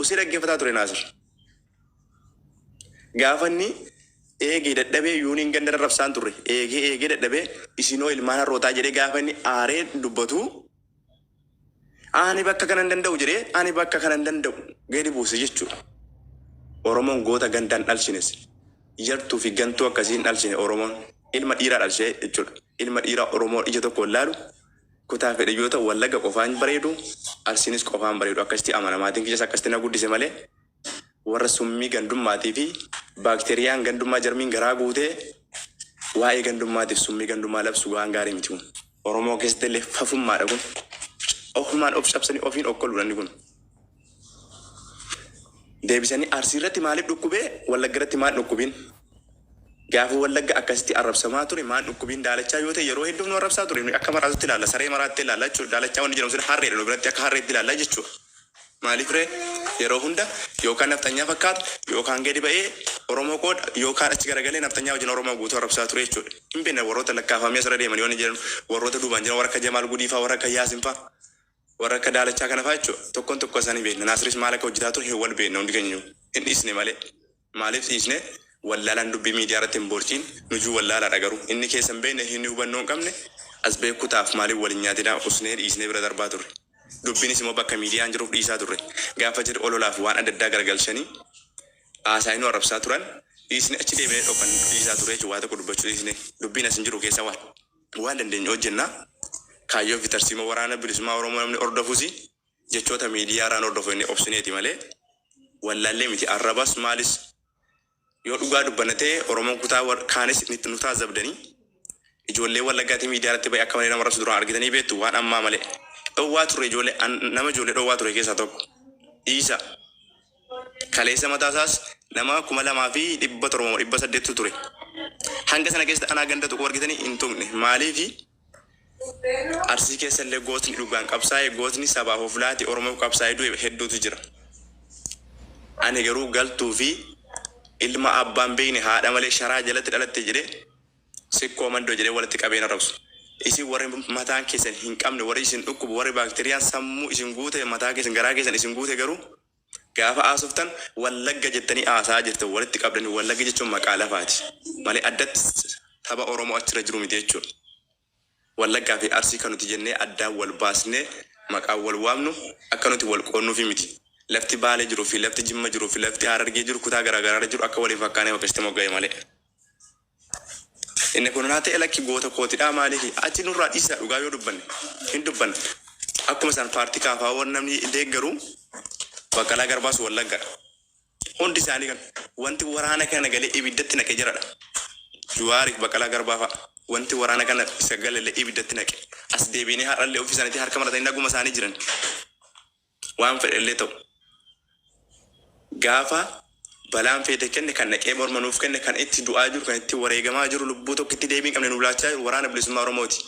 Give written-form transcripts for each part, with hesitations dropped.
Usee dhaggeeffataa ture Naasir. Gaafa inni eegee dadhabee yuuniin ganda rarrabsaan turre eegee eegee dadhabee isinoo ilmaan harrootaa jedhee gaafa inni aaree dubbatu ani bakka kana hin danda'u jedhee ani bakka kana hin danda'u gadi buuse jechuudha. Oromoon goota gandaan dhalchines yartuu fi gantuu akkasii hin dhalchine. Oromoon ilma dhiiraa dhalchee jechuudha. Ilma dhiiraa Oromoo ija tokkoon laalu kutaa fedhe yoo ta'u, Wallagga qofaan bareedu, Arsiinis qofaan bareedu, akkasitti amana. Maatiin kiyyas akkasitti na guddise malee warra summii gandummaatii fi baakteeriyaan gandummaa jarmiin garaa guutee waa'ee gandummaatiif summii gandummaa labsu waan gaarii miti kun. Oromoo keessatti illee fafummaadha kun. Ofumaan of cabsanii ofiin okkoluudha inni kun. Deebisanii Arsii irratti maaliif dhukkubee, Wallagga irratti maal dhukkubiin? Gaafa Wallagga akkasitti arrabsamaa ture maal dhukkubiin? Daalachaa yoo ta'e yeroo hedduuf nu arrabsaa ture. Nuyi akka maraatutti ilaalla, saree maraatti ilaalla jechuudha. Daalachaa wanni jedhamu sun harreedha, nu biratti akka harreetti ilaalla jechuudha. Maaliif ree? Yeroo hunda yookaan nafxanyaa fakkaata, yookaan gadi ba'ee Oromoo qooda, yookaan achi garagalee nafxanyaa wajjin Oromoo guutuu arrabsaa ture jechuudha. Hin beekna, warroota lakkaafamee asirra deeman yoo inni jedhan warroota duubaan jiran warra akka Jamaal Gudii fa'aa, warra akka Yaasin fa'aa, warra akka Daalachaa kana fa'aa jechuudha. Tokkoon tokko isaanii beekna. Naasiris maal akka hojjetaa ture hin wal beekna hundi keenya hin dhiisne malee. Maaliif dhiisne? Wallaalaan dubbii miidiyaa irratti hin borciin. Nujuu wallaalaadha, garuu inni keessa hin beekne, inni hubannoo hin qabne as beekutaaf maaliif wal hin nyaatinaa usnee dhiisnee bira darbaa turre. Dubbiinis immoo bakka miidiyaan jiruuf dhiisaa turre. Gaafa jedhu ololaaf waan adda addaa garagalchanii haasa'anii nu arrabsaa turan, dhiisne, achi deebinee dhokan dhiisaa turre jechuudha, waa tokko dubbachuu dhiisne. Dubbiin as hin jiru keessa waan waan dandeenyu hojjenna. Kaayyoo fi tarsiimoo Waraana Bilisummaa Oromoo namni hordofus jechoota miidiyaa irraan hordofu inni obsineeti malee wallaallee miti. Arrabas maalis yoo dhugaa dubbanna ta'e, Oromoon kutaa kaanis nu taazabdanii ijoollee Wallaggaatii miidiyaa irratti ba'e akka malee nama arrabsu duraan argitanii beektu, waan ammaa malee. Dhowwaa turre ijoollee, nama ijoollee dhowwaa ture keessaa tokko. Dhiisa. Kaleessa mataa isaas nama 2700 800tu ture. Hanga sana keessatti anaa ganda tuquu argitanii hin tuqne. Maaliifi? Arsii keessa illee gootni dhugaan qabsaa'e, gootni sabaaf of laate, Oromoof qabsaa'ee du'e hedduutu jira. Ani garuu galtuu fi ilma abbaan beekne haadha malee sharaa jalatti dhalatte jedhee, sikkoo mandoo jedhee walitti qabee hin arrabsu. Isin warri mataan keessan hin qabne, warri isin dhukkubu, warri baakteeriyaan sammuu isin guute, mataa keessan garaa keessan isin guute garuu gaafa haasoftan Wallagga jettanii haasa'aa jirtan walitti qabdanii. Wallagga jechuun maqaa lafaati malee addatti saba Oromoo achirra jiru miti jechuudha. Wallaggaa fi Arsii kan nuti jennee addaan wal baasnee maqaan wal waamnu akka nuti wal qoodnuufi miti. Lafti Baalee jiruu fi lafti Jimma jiruu fi lafti Harargee jiru kutaa garaa garaarra jiru akka wal hin fakkaanneef akkasitti mogga'e malee. Inni kun naa ta'e lakki goota kootidhaa maaliifi achi nurraa dhiisaa, dhugaa yoo dubbanne hin dubbanne. Akkuma isaan paartii KFO namni deeggaru, Baqqalaa Garbaas Wallaggadha. Hundi isaanii kan wanti waraana kana galee ibiddatti naqe jiradha. Juwaariif Baqqalaa Garbaa fa'a. Wanti waraana kana isa galallee ibiddatti naqe. As deebiinee har'allee ofii isaaniitti harka maratanii naguma isaanii jiran. Waan fedhellee ta'u. Gaafa balaan feete kenne kan dhaqee morma nuuf kenne, kan itti du'aa jiru, kan itti wareegamaa jiru, lubbuu tokko itti deebii hin qabne nuuf laachaa jiru Waraana Bilisummaa Oromooti.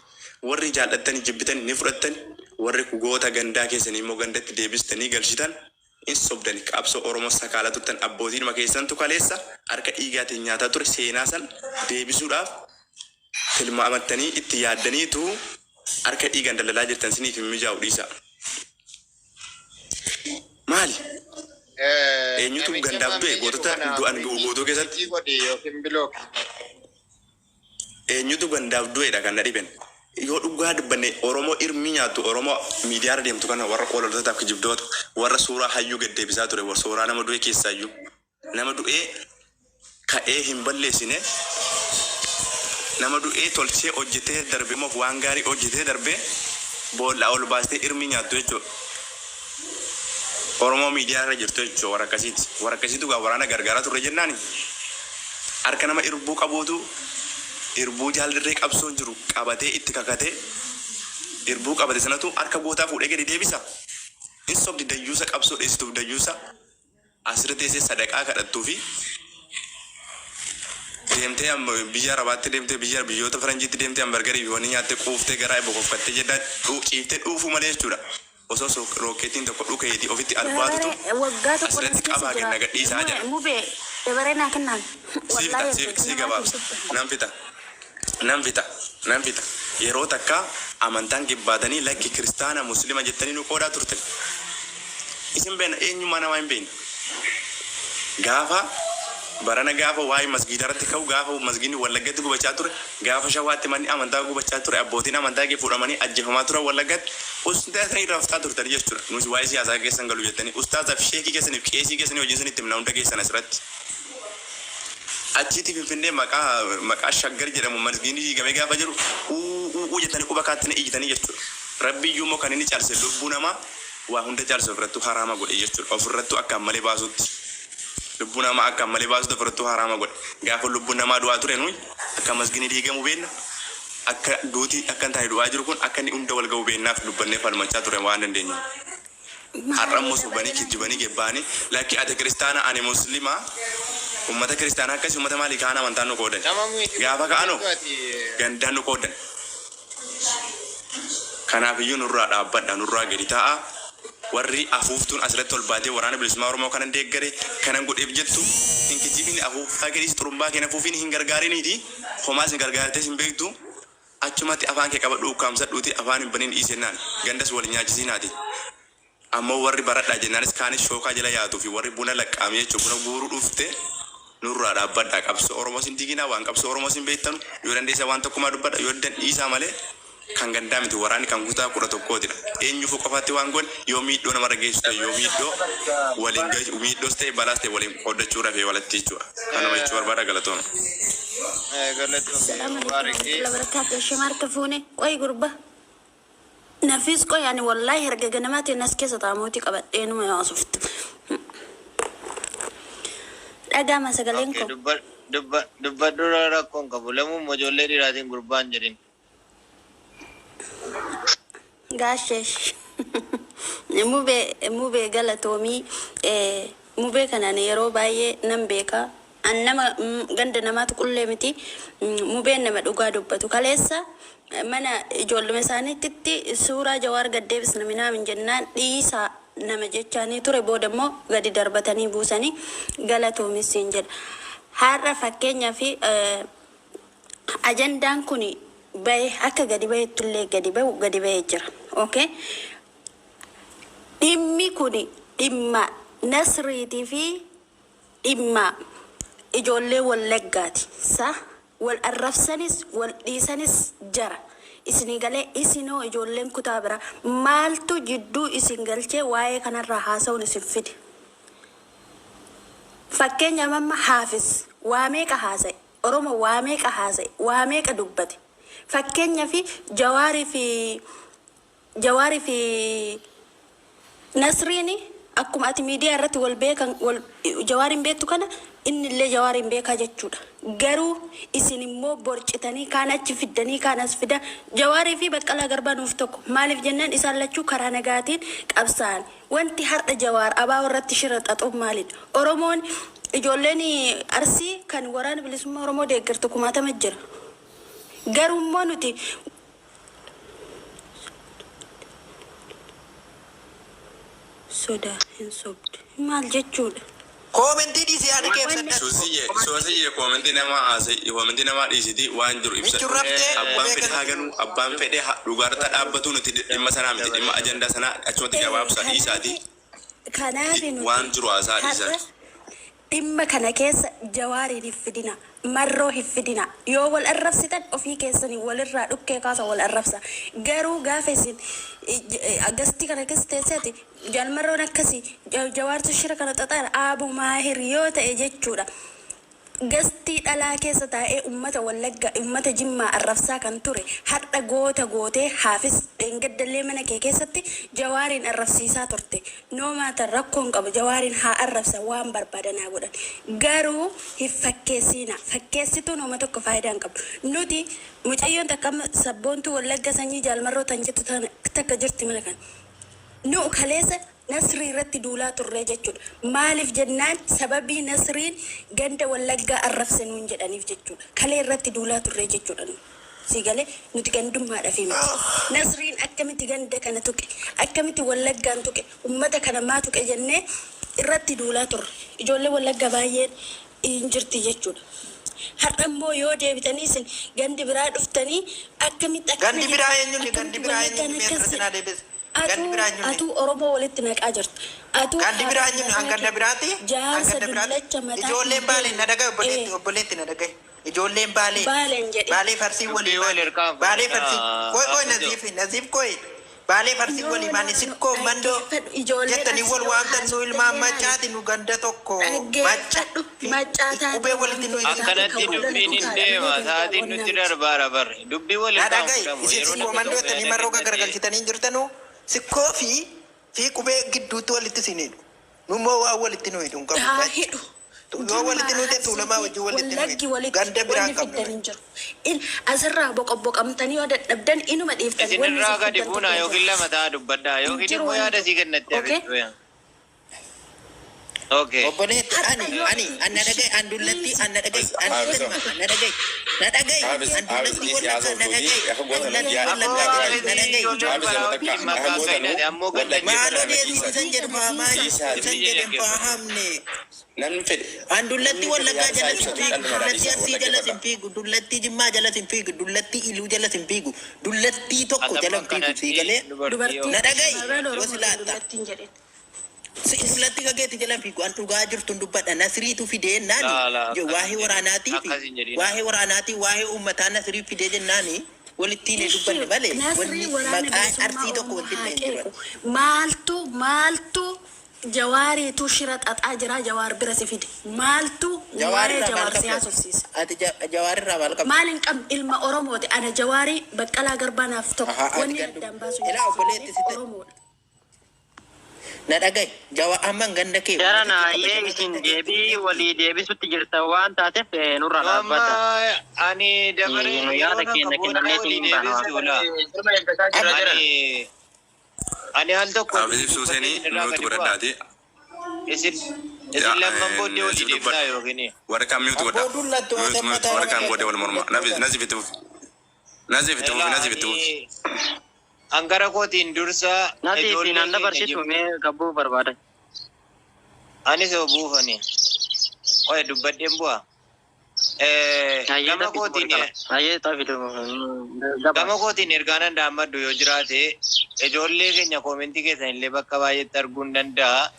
Warri jaallattani jibbitani ni fudhattani, warri goota gandaa keessanii immoo gandatti deebistanii galchitan hin sobdani. Qabsoo Oromoo sakaalaa turtan, abbootiinuma keessantu kaleessa harka dhiigaatiin nyaataa ture, seenaa san deebisuudhaaf tilmaamattanii itti yaaddaniitu harka dhiigaan daldalaa jirtan, siniif hin mijaa'u, dhiisaa. Maali? Eenyutu Namicha gandaaf du'e Maammee jedhu gootota kana du'an guutuu keessatti? Mute godhi yookiin block. Eenyutu gandaaf du'edha kan na dhiben. Yoo dhugaa dubbanne, Oromoo irmii nyaattu, Oromoo miidiyaarra deemtu kana, warra ololtootaaf kijibdoota, warra suuraa hayyuu gad deebisaa ture, warra suuraa nama du'e keessaayyuu nama du'ee ka'ee hin balleessine, nama du'ee tolchee hojjetee darbe immoo waan gaarii hojjetee darbe boollaa ol baastee irmii nyaattu jechuudha. Oromoo miidiyaa irra jirtu jechuudha, warra akkasiiti. Warra akkasiitu gaa waraana gargaaraa turre jennaani. Harka nama irbuu qabuutu, irbuu jaaldirree qabsoon jiru qabatee itti kakatee irbuu qabate sanatu harka gootaa fuudhee gadi deebisa. Hin sobdi dayyuusa qabsoo dheessituuf, dayyuusa asirra teessee sadaqaa kadhattuu fi deemtee amma biyya Arabaatti deemtee, biyya biyyoota faranjiitti deemtee hambargarii fi wanni nyaattee quuftee garaa bokokfattee jennaan ciiftee dhuufuu malee jechuudha. Osoo rookeetiin tokko dhukeetii ofitti albaatutu Dabaree waggaa tokko nas asirratti keessa qabaa jira. kenna gadhiisaa jedha. Mubee dabaree naa kennaan. Sii fixa, Wallaahi sii namaatiif gabaabsa. dubbanna. Nan fixa. Nan fixa. Nan fixa. Yeroo takka amantaan gibbaatanii lakki kiristaana muslima jettanii nu qoodaa turte. Isin beekna, eenyummaa namaa hin beekna. Gaafa barana gaafa waa'ee masgiida irratti ka'u, gaafa masgiidni Wallaggatti gubachaa ture, gaafa Shawaatti manni amantaa gubachaa ture, abbootiin amantaa kee fuudhamanii ajjeefamaa turan Wallaggatti, ustaasanii raftaa turtanii jechuudha. Nuti waa'ee siyaasaa keessan galu jettanii ustaasaaf sheekii keessaniif qeesii keessanii wajjin isinitti himna hunda keessan asirratti. Achiitti Finfinnee maqaa Shaggar jedhamu masgiidni diigamee gaafa jiru uu uu uu jettanii quba kaattanii iyyitanii jechuudha. Rabbiyyuu immoo kan inni caalse lubbuu namaa waa hunda caalse ofirrattuu haraama godhe jechuudha. Ofirrattuu akkaan malee baasutti. Lubbuu namaa akkaan malee baasutti ofirrattuu haraama godhe. Gaafa lubbuun namaa du'aa ture nuyi akka masgiidni diigamu beenna. Akka duuti akka hin taane du'aa jiru kun akka inni hunda wal ga'u beennaaf dubbannee falmachaa ture waan dandeenyu. Har'a immoo sobanii kijjibanii gebbaanii lakki ati kiristaana ani muslima ummata kiristaanaa akkasi ummata maalii kaan amantaan nu qoodan. Nama miiti Gaafa ka'anoo beektu ati. Gandaan nu qoodan. Kanaaf iyyuu nurraa dhaabbadha, nurraa gadi taa'aa. Warri afuuftuun asirratti ol baatee Waraana Bilisummaa Oromoo kanan deeggare, kanan godheef jettu hin kijibini, afuuffaa kee dhiisi, xurumbaa kee hin afuufiin, hin gargaariniiti. Homaas hin gargaartees hin beektu. Achumatti afaan kee qabadhuu ukkaamsadhuuti afaan hin banin dhiisi jennaan. Gandas wal hin nyaachisiinaati. Ammoo warri baradhaa jennaanis kaanis shookaa jala yaatuu fi warri buna laqqaamee jechuun buna guuruu dhufte nurraa dhaabbadhaa. Qabsoo Oromoos hin diiginaa, waan qabsoo Oromoos hin beektanu. Yoo dandeessan waan tokkumaa dubbadha, yoo diddan dhiisaa malee kan gandaa miti, waraanni kan kutaa 11tidha. Eenyuufuu qofaatti waan goone yoo miidhoo namarra geessu ta'e, yoo miidhoo waliin miidhoos ta'e balaas ta'e waliin qooddachuu rafee walatti jechuudha. Kanuma jechuu barbaada, galatooma. Galatoomi. Assalamu alaikum Mubaariki. warahmatullahi wabarakatuh. Ashama harka fuune. Qoy gurba. Nafiis qoy, ani wallaahi herga ganamaatiin as keessa taamuuti qabadhee numa haasoftu. Dhagaama sagaleen Okay, koo? Dubbadhu, rakkoon qabu. Lamuun ijoollee dhiiraatiin gurbaan jedhin. Gaasheesh. Mubee, Mubee, galatoomii. Mubee kanaan yeroo baay'ee nan beeka. An nama ganda namaatu qullee miti. Mubeen nama dhugaa dubbatu. Kaleessa mana ijoolluma isaaniitti suuraa Jawaar gad deebisna minaamin jennaan dhiisaa nama jechaanii ture, booda immoo gadi darbatanii buusanii, galatoomis siin jedha. Har'a fakkeenyaa fi ajandaan kun bahe akka gadi bahettullee gadi bahu gadi bahee jira. Okay? Dhimmi kun dhimma Nasriitii fi dhimma ijoollee Wallaggaati. Sa wal arrabsanis wal dhiisanis jara. Isinii galee? Isinoo ijoolleen kutaa biraa maaltu jidduu isin galchee waa'ee kanarraa haasa'uun isin fide? Fakkeenyaaf amma Haafis waa meeqa haasa'e? Oromo waa meeqa haasa'e? Waa meeqa dubbate? Fakkeenyaaf Jawaarii fi Nasriin akkuma ati miidiyaa irratti wal beekan, wal Jawaariin beektu kana inni illee Jawaariin beekaa jechuudha. Garuu isin immoo borcitanii kaan achi fiddanii kaan as fida. Jawaarii fi Baqqalaa Garbaa nuuf tokko. Maaliif jennaan isaan lachuu karaa nagaatiin qabsaa'an. Wanti har'a Jawaar ABO irratti shira xaxuun maalidha? Oromoon ijoolleen Arsii kan Waraana Bilisummaa Oromoo deeggartu kumaatama jira. Garuu immoo nuti soda hin sobdu. Maal jechuudha? Koomentii dhiisi, yaada kee Wanni ibsadhu. Suusiyye, Suusiyye, koomentii namaa haasa'e, koomentii namaa dhiisiti, waan jiru Michu ibsadhu. raftee Abbaan qubee fedhe haa kana. ganuu, abbaan fedhe dhugaarra dhaabbatu, nuti dhimma sanaa miti, dhimma ajandaa sanaa achumatti gabaabsaa dhiisaati. Kanaafi nuti Waan jiru haasaa har'a dhiisaati. Dhimma kana keessa Jawaariin hin fidina, Marroo hin fidina. Yoo wal arrabsitan ofii keessanii walirraa dhukkee kaasa wal arrabsa. Garuu gaafa isin gastii kana keessa teesseeti Jaal Marroon akkasi, Jawaartu shira kana xaxaara Aabu Maahir yoo ta'e jechuudha. Gastii dhalaa keessa taa'ee ummata Wallagga, ummata Jimmaa arrabsaa kan ture har'a goota gootee Haafis dheengaddallee mana kee keessatti Jawaariin arrabsiisaa turte. No matter, rakkoo hin qabu, Jawaariin haa arrabsan, waan barbaadan haa godhan. Garuu hin fakkeessiinaa. Fakkeessituun homa tokko faayidaa hin qabdu. Nuti mucayyoon takka amma sabboontuu Wallagga sanyii Jaal Marroo tan jettu takka jirti mana kana. Nu kaleessa Nasrii irratti duulaa turree jechuudha. Maaliif jennaan sababii Nasriin ganda Wallaggaa arrabse nuun jedhaniif jechuudha. Kalee irratti duulaa turree jechuudha nu. Sii galee? Nuti gandummaadhafi miti. Nasriin akkamitti ganda kana tuqe? Akkamitti Wallaggaan tuqe? Ummata kana maa tuqe jennee irratti duulaa turre. Ijoollee Wallaggaa baay'een hin jirti jechuudha. Har'a immoo yoo deebitanii isin gandi biraa dhuftanii akkamitti akkana Gandi biraa jette? eenyuuni? Gandi Akkamitti biraa Wallaggaan eenyuuni? akkas Meesirratti jedhe? naa deebisi. Gandi Atuu biraa hin jirre. atuu Oromoo walitti naqaa jirta. Atuu Gandi biraa hin jirre. haadha Ganda biraati. jaarsa Ganda biraati. dullacha mataa Ijoolleen hin baalee na dhagaye obboleetti beekne. obboleetti na dhagaye. Ijoolleen baalee. Baaleen jedhe. Baalee farsii Dubbii walii wal baane. hirkaan Baalee farsii. fudhadhaa. Koi koi Hafujo. Naziif Naziif koi. Baalee farsii No, walii no, baane no. sikkoo mandoo. Dhaggeeffadhu. Ijoolleen Jettanii wal asii waamtan nu ilmaan haasofte macaati nu ganda tokko. Maca. Dhaggeeffadhu. Macaa taate Qubee walitti nu waan hidhatan. Akkanatti kan dubbiin hin deema. Sa'aatiin nutti darbaara barre. Dubbii wal Na hirkaan dhagaye fudhamu. isin Yeroo sikkoo namni mandoo tokko jettanii yaada marroo kennate gaggargalchitanii jirtanuu sikkoo fi qubee gidduutti walitti isin hidhu. Nu immoo waan walitti nu hidhu hin qabnu. Haa hidhu. Yoo walitti nu hidhe tuulamaa wajjin walitti nu Wallaggi hidhu. walitti Ganda biraa wanni hin qabnu. fiddan hin jiru. Asirraa boqobboqamtanii yoo dadhabdan inuma dhiiftan wanni Isinirraa isin gadi fiddan buunaa tokko hin yookiin jiru. lama ta'a dubbadhaa Hin yookiin jiru immoo wanni yaada sii tokko. kennatte Okay? hafettu yaa. Okay. Obboleetti Har'a ani yoo ani an na dhagaye an dullatti an na dhagaye an Haafis dullatti na dhagaye na dhagaye Haafis an Haafis dullatti dhiisii wallaggaa haasoftuuti na dhagaye akka goota dullatti yaa Ammoo wallaggaa haafisi na dhagaye. ijoollee Haafis balaa nama takka wajjin akka maqaa goota kennate ammoo ganda Maaloo jibba deebii isan jedhu faamaa Dhiisaa isan jedhan faahamne. Namni fedhe An dullatti namni fedhe wallaggaa yaada isaa jalas hin ibsatu fiigu, dhalli namaa dullatti dhiisaa arsii jalas hin wallaggeeffadha. fiigu, dullatti jimmaa jalas hin fiigu, dullatti iluu jalas hin fiigu, dullattii tokko Atamma jala hin fiigu sii akkanatti galee dubartii Dubartii na dhagayi shamarran yoo Oromoo silaatta. dullattiin jedhen. Si dullatti kakeetti jala hin fiigu, an dhugaa jirtun dubbadha. Nasriitu fidee Laa naani laa akkas waa'ee hin jedhin. waraanaatii fi Akkas hin jedhin. waa'ee waraanaatii waa'ee uummataa Nasrii fidee jennaani walittiin hin Ishi dubbanne malee Nasrii wanni waraana maqaa bilisummaa arsii tokko Oromoo wanti haa hin jiru. qeequ. Maaltu maaltu jawaariitu shira xaxaa jira jawaar bira si fide. Maaltu Jawaar waa'ee irraa maal jawaar si qabda? haasofsiisa? Ati jawaar irraa maal qabda? Maal hin qabne ilma Oromooti. Ana jawaarii Baqqalaa Garbaa naaf tokko. Ahaa, ati Wanni gandu. addaan baasu Ilaa obboleetti sitti Oromoodha. na dhagaye jawa amman ganda kee Jara uummata kee naayee kabajamaa isin ta'e deebii walii deebisutti jirtan waan taateef nurra Nu amma dhaabbata. ani dabaree Nu yeroo yaada takka keenya booda kennameetiin walii hin baana waan deebistu laa. ta'eef. Ani ani al tokko Haafis ibsuu dubbadhee seenii isinirraa nuutu gadi bu'a. godhadhaati. Isin isin lamman booddee walii Naziif deebinaa dubbadha. yookiin Warra kaan mute godha. Abboo dullattoota Mute mute mataa warra kaan nama booddee wal morma. dullattoota. Naziif itti fufi. Naziif itti fufi Ilaa Naziif itti fufi. ani angara kootiin dursa Nati ijoollee isin an keenya dabarsitu jibba. mee gabbuu barbaada. Anis oo buufani. Oye dubbadheen bu'a. Hayyee Gama xafitu kootiin barbaada. Hayyee xafitu gaba. gama kootiin ergaan dhaammadhu yoo jiraate ijoollee keenya koomentii keessan illee bakka baay'eetti arguu hin danda'a.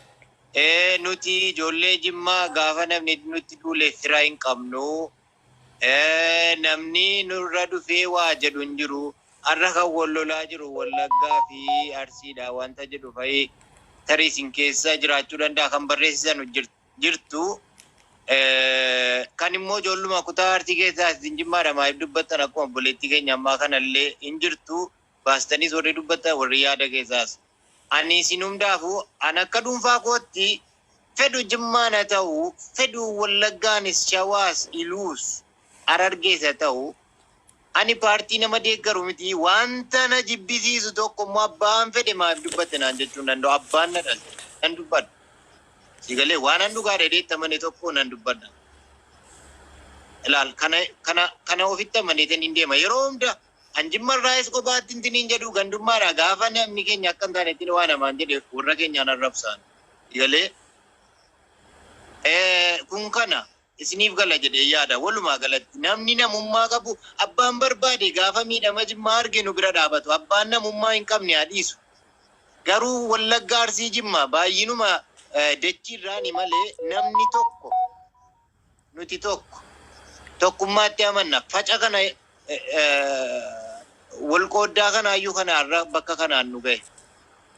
Nuti ijoollee jimmaa gaafa namni nutti duule fira hin qabnu. Namni nurra dhufee waa jedhu hin jiru. Har'a kan wal lolaa jiru Wallaggaa fi Arsiidha wanta jedhu fa'i tarii isin keessa jiraachuu danda'a kan barreessisan jirtu. Kan immoo ijoolluma kutaa Arsii keessaa isin jimmaadha maaliif dubbattan akkuma obboleettii keenya ammaa kanallee hin jirtu baastaniis warri dubbattan warri yaada keessaas. Ani isin hundaafuu an akka dhuunfaa kootti fedhu jimmaan haa ta'u fedhu Wallaggaanis Shawaas Iluus Harargees haa ta'u ani paartii nama deeggaru miti wanta na jibbisiisu tokko immoo abbaan fedhe maaf dubbatte naan jechuu hin danda'u abbaan na dhalche nan dubbadha. Sigalee waan an dhugaa dheedeetti amane tokko nan dubbadha. Ilaal kana kana kana ofitti amaneetiin hin deema yeroo hunda an jimmarraayis kophaatti hin jedhu gandummaadha gaafa namni keenya akka hin taanetti waan namaan jedhe warra keenyaan arrabsaan. Sigalee kun kana isiniif gala jedhee yaada walumaa galatti namni namummaa qabu abbaan barbaade gaafa miidhama jimmaa arginu bira dhaabatu abbaan namummaa hin qabne haa dhiisu. Garuu Wallagga Arsii Jimmaa baay'inuma dachiirraani malee namni tokko nuti tokko tokkummaatti amanna faca kana wal qooddaa kanaayyuu kanaarra bakka kanaan nu gahe.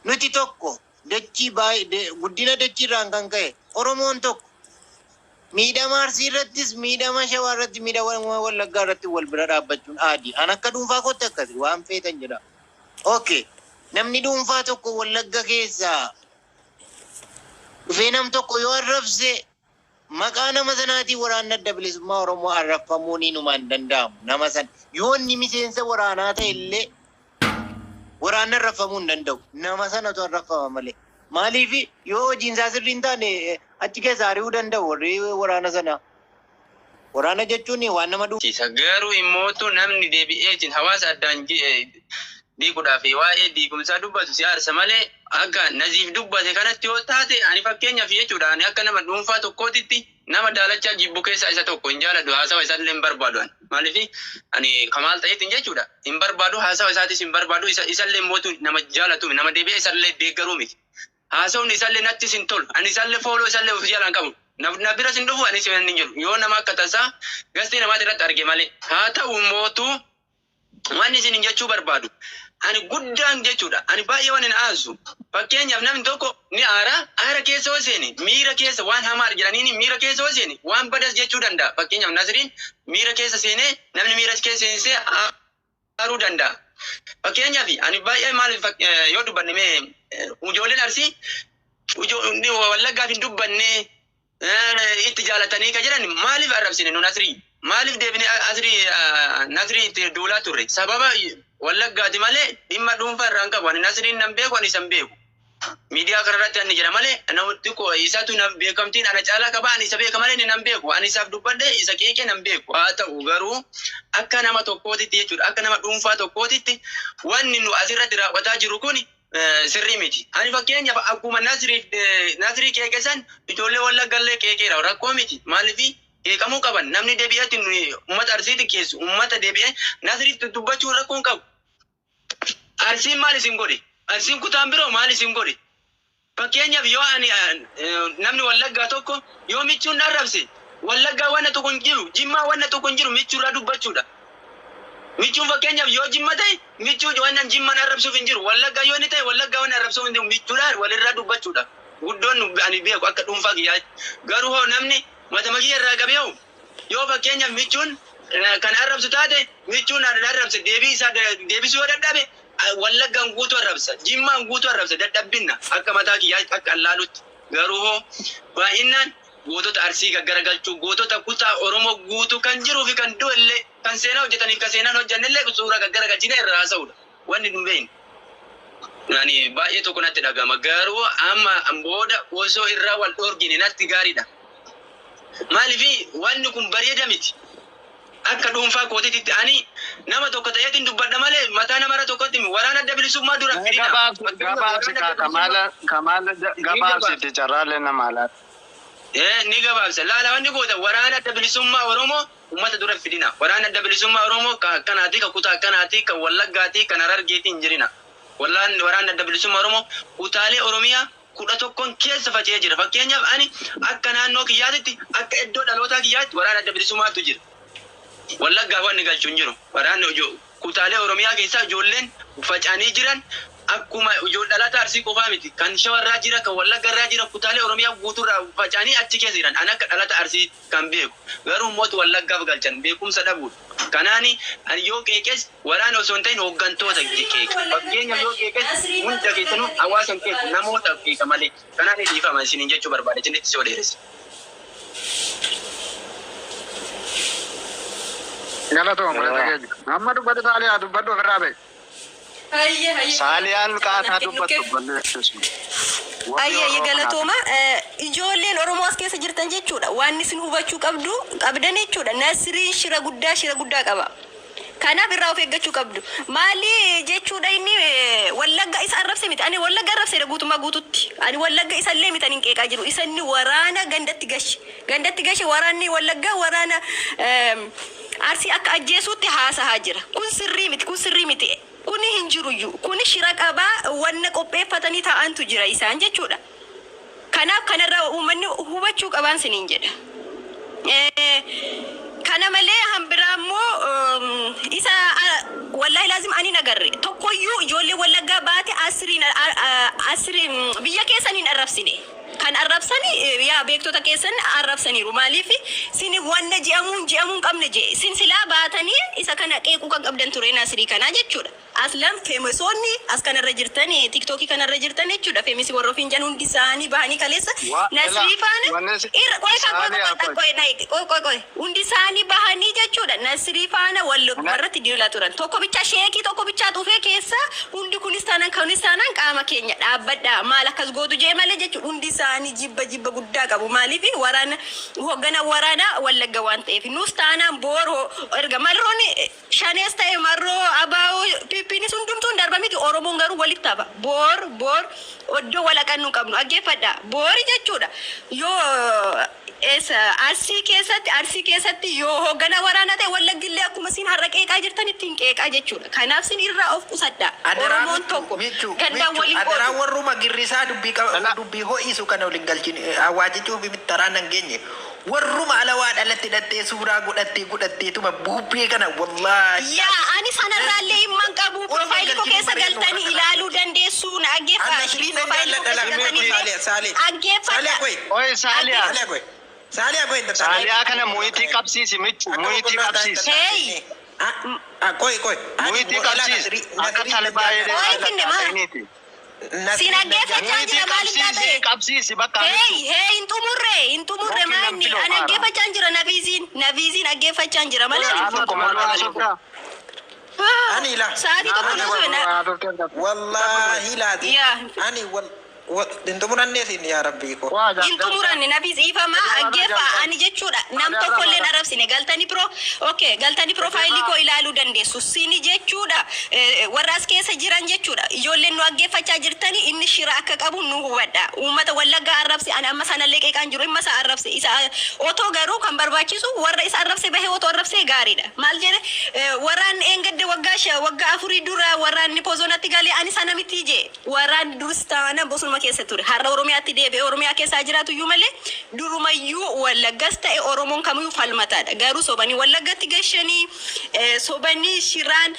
Nuti tokko dachii baay'ee guddina dachiirraan kan ka'e Oromoon tokko miidhama Arsii irrattis miidhama Shawaa irratti miidhama Wallaggaa irratti wal bira dhaabbachuun aadi. An akka dhuunfaa kootti akkasi waan feetan jedha. Okay. Namni dhuunfaa tokko Wallagga keessaa dhufee nam tokko yoo arrabse maqaa nama sanaatiin waraanni adda bilisummaa Oromoo arrabfamuun inuma hin danda'amu. Nama sana yoo inni miseensa waraanaa ta'e illee waraanni arrabfamuu hin danda'u. Nama sanatu arrabfama malee. Maaliif yoo hojiin isaa sirrii hin taane achi keessa ari'uu danda'u warri waraana sana. Waraana jechuun waan nama dhuunfaa. Garuu immootu namni deebi'ee jin hawaasa addaan Diiguudhaaf waa'ee diigumsaa dubbatu si aarsa malee, akka Naziif dubbate kanatti yoo taate, ani fakkeenyaaf jechuudha, ani akka nama dhuunfaa tokkootitti nama Daalachaa jibbu keessaa isa tokko. Hin jaaladhu, haasawa isaallee hin barbaadu. Ani maaliif ani kamaal ta'eetiin jechuudha hin barbaadu, haasawa isaatis hin barbaadu. Isallee mootu nama jaalatu, nama deebi'ee isallee deeggaruu miti. Haasawni isallee nattis hin tolu. Ani isallee follow isallee of jalaan qabu. Na biras hin dhufu, anis hin jiru yoo nama akka tasaa gastii namaati irratti arge malee. Haa ta'u mootuu, wanni isin jechuu barbaadu ani guddaan jechuudha, ani baay'ee waan hin aasu. Fakkeenyaaf, namni tokko ni aara. Aara keessa yoo seene, miira keessa waan hamaa jedhaniini, miira keessa yoo seene waan badas jechuu danda'a. Fakkeenyaaf, Nasriin miira keessa seenee, namni miira keessa seensee aaruu danda'a. Fakkeenyaaf, ani baay'ee maaliif yoo dubbanne, mee ijoolleen Arsii Wallaggaaf hin dubbanne, itti jaalatanii ka jedhan, maaliif arrabsine nu Nasrii? Maaliif deebine Asrii Nasrii itti duulaa turre? Sababa Wallaggaati malee dhimma dhuunfaa irraa hin qabu. Ani Nasriin nan beeku, ani isan beeku. Miidiyaa kanarratti ani jira malee, namni isatu na beekamtiin ana caalaa qaba. Ani isa beeka malee inni nan beeku. Ani isaaf dubbadhe, isa qeeqee nan beeku. Haa ta'u garuu, akka nama tokkootitti jechuudha, akka nama dhuunfaa tokkootitti, wanni nu asirratti raawwataa jiru kun sirrii miti. Ani fakkeenyaaf akkuma Nasriif Nasrii qeeqe san ijoollee Wallaggallee qeeqeera, rakkoo miti. Maaliif qeeqamuu qaban? Namni deebi'eetti uummata Arsiitti keessu uummata deebi'ee Nasriitti dubbachuu rakkoo hin qabu. Arsiin maal isin godhe? Arsiin kutaan biroo maal isin godhe? Fakkeenyaaf, yoo ani namni Wallaggaa tokko yoo michuun arrabse, Wallaggaa wanna tokko hin jiru, Jimmaa wanna tokko hin jiru, michuurraa dubbachuudha. Michuun fakkeenyaaf yoo Jimma ta'e, michuu wannan Jimman arrabsuuf hin jiru. Wallaggaa yoo inni ta'e, Wallaggaa wanna arrabsuuf hin jiru. Michuudhaan walirraa dubbachuudha. Guddoon ani beeku akka dhuunfaa kiyyaatti. Garuu hoo namni matama kiyya irraa qabee hoo yoo fakkeenyaaf michuun kan arrabsu taate, michuun arrabse deebii isaa deebisuu yoo dadhabe, Wallaggaan guutuu arrabsa. Jimmaan guutuu arrabsa. Dadhabbinna akka mataa kiyyaatti akka allaalutti. Garuu hoo baay'inaan gootota Arsii gaggaragalchuu, gootota kutaa Oromoo guutuu kan jiruu fi kan du'e illee, kan seenaa hojjetaniif kan seenaan hojjenne illee suuraa gaggaragalchine irraa haasa'uudha. Wanni nu beeknu. Ani baay'ee tokko natti dhagama. Garuu amma booda osoo irraa wal dhoorgine natti gaariidha. Maaliif wanni kun bareeda miti. Akka dhuunfaa kootiitti ani nama tokko ta'eetiin dubbadha malee mataa namarra tokkotti waraana Adda Bilisummaa dura fidina. Gabaabsi kamaala kamaala, gabaabsiti, carraalee nama laata. Ni gabaabsa. Laala, wanni goota waraana Adda Bilisummaa Oromoo uummata dura fidina. Waraana Adda Bilisummaa Oromoo kan akkanaati, kan kutaa akkanaati, kan Wallaggaati, kan Harargeeti hin jirina. Waraanni Adda Bilisummaa Oromoo kutaalee Oromiyaa 11n keessa faca'ee jira. Fakkeenyaaf, ani akka naannoo kiyyaatitti, akka iddoo dhalootaa kiyyaatti waraana Adda Bilisummaatu jira. Wallaggaaf wanni galchu hin jiru. Waraanni kutaalee Oromiyaa keessaa ijoolleen faca'anii jiran akkuma ijoollee dhalata Arsii qofaa miti. Kan Shawarraa jira, kan Wallaggarraa jira, kutaalee Oromiyaa guutuurraa faca'anii achi keessa jiran. Ani akka dhalata Arsii kan beeku. Garuu mootu Wallaggaaf galchan beekumsa dhabuudha. Kanaani ani yoo qeeqes waraana osoo hin ta'in hooggantoota qeeqa. Fakkeenyaaf, yoo qeeqes hunda keessanuu hawaasa hin qeequ, namoota qeeqa malee. Kanaan dhiifama isiniin jechuu barbaade, isinitti soo dheeresse. Galatooma, mul'ata keenya. Amma dubbatu, Saaliyaa dubbadhu, ofirraa ba'i. Hayyee, hayyee. Saaliyaan qaataa dubbattu balleessu. Ayyee, galatooma. Ijoolleen Oromoo as keessa jirtan jechuudha. Waan isin hubachuu qabdu qabdan jechuudha. Nasriin shira guddaa, shira guddaa qaba. Kanaaf irraa of eeggachuu qabdu. Maali jechuudha, inni Wallagga isa arrabse miti. Ani Wallagga arrabseera guutummaa guututti. Ani Wallagga isallee miti ani hin qeeqaa jiru. Isa inni waraana gandatti gashe. Gandatti gashe, waraanni Wallaggaa waraana Arsii akka ajjeesuutti haasahaa jira. Kun sirrii miti. Kun sirrii miti. Kuni hin jiruyyuu. Kuni shira qabaa, wanna qopheeffatanii taa'antu jira isaan jechuudha. Kanaaf kanarraa uummanni hubachuu qabaan siniin jedha. Kana malee hambiraa immoo isa wallahi laazim ani hin agarre tokkoyyuu ijoollee Wallaggaa baate asiriin asiriin biyya keessan hin arrabsine. Kan arrabsani yaa beektota keessan arrabsaniiru. Maaliif sin wanna je'amuun je'amuu hin qabne je'e. Sin silaa baatanii isa kana qeequu kan qabdan ture, Nasrii kanaa jechuudha. Aslan famousoonni as kanarra jirtan, TikTokii kanarra jirtan jechuudha, famousii warra ofiin jedhan hundi isaanii bahanii kaleessa Nasrii faana irra qoy kan qoy qoy qoy qoy qoy qoy qoy hundi isaanii bahanii jechuudha, Nasrii faana wal warratti diilaa turan. Tokko bichaa, sheekii tokko bichaa dhufee keessa hundi kunis taanaan kunis taanaan qaama keenya dhaabbadha, maal akkas gootu jee malee jechuudha. Hundi isaanii jibba jibba guddaa qabu. Maaliif? Waraana hoggana waraana Wallagga waan ta'eef. Nus taanaan booroo erga Marroon Shanees ta'e, Marroo, Abaa'oo, PP PPnis hundumtuu hin darba miti. Oromoon garuu walitti hafa. Boor boor oddoo walaqannuu qabnu dhaggeeffadha. Boori jechuudha. Yoo eessa Arsii keessatti yoo hoogganaa waraanaa ta'e, Wallaggillee akkuma isin har'a qeeqaa jirtan ittiin qeeqaa jechuudha. Kanaaf isin irraa of qusadha. Adaraa. Oromoon tokko Michu, gandaan Michu, waliin adaraa qoodu. Warruma girrisaa dubbii qaba, dubbii ho'isu kana waliin galchin hawaajachuu fi taraan nan geenye. Warruma ala waa dhalatti hidhattee suuraa godhattee godhatteetuma bubbee kana, wallaahi. Yaa, ani sanarraallee himman qabu. Profile koo keessa galtanii ilaaluu dandeessu, na dhaggeeffadha. Anna shirii nan Profile koo jaalladha keessa galtanii Saalee, Saalee. Saalee dhaggeeffadha. koy. Oye, Saaliyaa. Saaliyaa koy. Saaliyaa koy. Saaliyaa kana muyitii qabsiisi, Michu, muyitii qabsiisi. Hey. Koy, koy. Muyitii qabsiisi. Akka talbaa Oye, finne maa? jedhee. Siin dhaggeeffachaa Muyitii jira, maaliif qabsiisi, taate? qabsiisi bakka. Hey, hey, hin xumurre, hin xumurre. Yookiin Maanni namti ani loofaara. dhaggeeffachaa jira. Nafiiziin dhaggeeffachaa jira malee ani Sa'a tokko maal haasoftaa? Ani ila. Sa'aatii tokko nuuf Wallaahi laati. Yaa. Ani wal hin xumurannee siin, yaa rabbii ko. Hin xumuranne. Nafiis ifamaa dhaggeeffa. Ani jechuudha nam tokkollee hin arrabsine. Galtanii pro okay, galtanii profile koo ilaaluu dandeessu. Sini jechuudha, warra as keessa jiran jechuudha, ijoolleen nu dhaggeeffachaa jirtanii, inni shira akka qabu nu hubadha. Uummata Wallaggaa arrabse. Ani amma sanallee qeeqaan jiru. Dhimma isaa arrabse isa otoo garuu kan barbaachisu warra isa arrabse bahee otoo arrabse gaariidha. Maal jedhe? Warraan eengadde waggaa 4 dura warraanni bosonatti galee, ani sana miti jee. Warraan durus taana bosonuma keessa ture, har'a Oromiyaatti deebi'e. Oromiyaa keessaa jiraatu iyyuu malee durumayyuu Wallaggas ta'e Oromoon kamiyyuu falmataadha. Garuu sobanii Wallaggatti gashanii, sobanii shiraan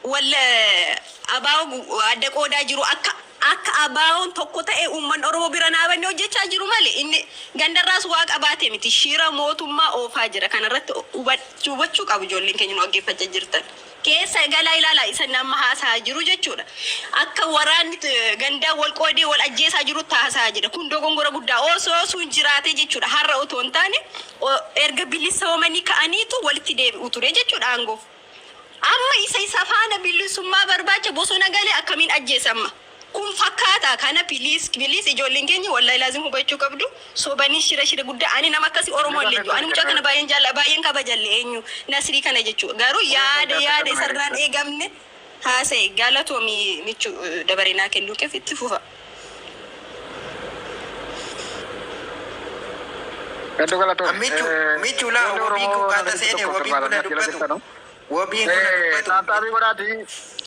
walla abaa'oo adda qoodaa jiru. Akka abaa'oon tokko ta'e uummanni Oromoo bira naabanne hojjechaa jiru malee inni gandarraas waa qabaate miti. Shira mootummaa oofaa jira. Kanarratti hubachuu qabu ijoolleen keenya nu dhaggeeffachaa jirtan. Keessa galaa ilaalaa, isa nama haasaa jiru jechuudha. Akka waraanni gandaa wal qoodee wal ajjeesaa jiru haasaa jira. Kun dogongora guddaa. Osoo sun jiraate jechuudha, har'a otoo hin taane erga bilisoomanii ka'aniitu walitti deebi'u ture jechuudha aangoof. Amma isa faana bilisummaa barbaacha bosona galee akkamiin ajjeesamma? Kun fakkaata. Kana please, please, ijoolleen keenya wallahi laazim hubachuu qabdu. Sobanii shira guddaa. Ani nama akkasii Oromoo illee jiru. Ani mucaa kana baay'een jaalla, baay'een kabajalle. Eenyu, Nasrii kana jechuudha. Garuu yaada isarraan eegamne haasa'e. Galatoomi michu, dabaree naa kennuu keef. Itti fufa. Hedduu galatoomne. Michu, Michu laa, wabii kun kaata seene, wabii kuna dubbatu. Wabiin kuna dubbatu. Taappii godhaati.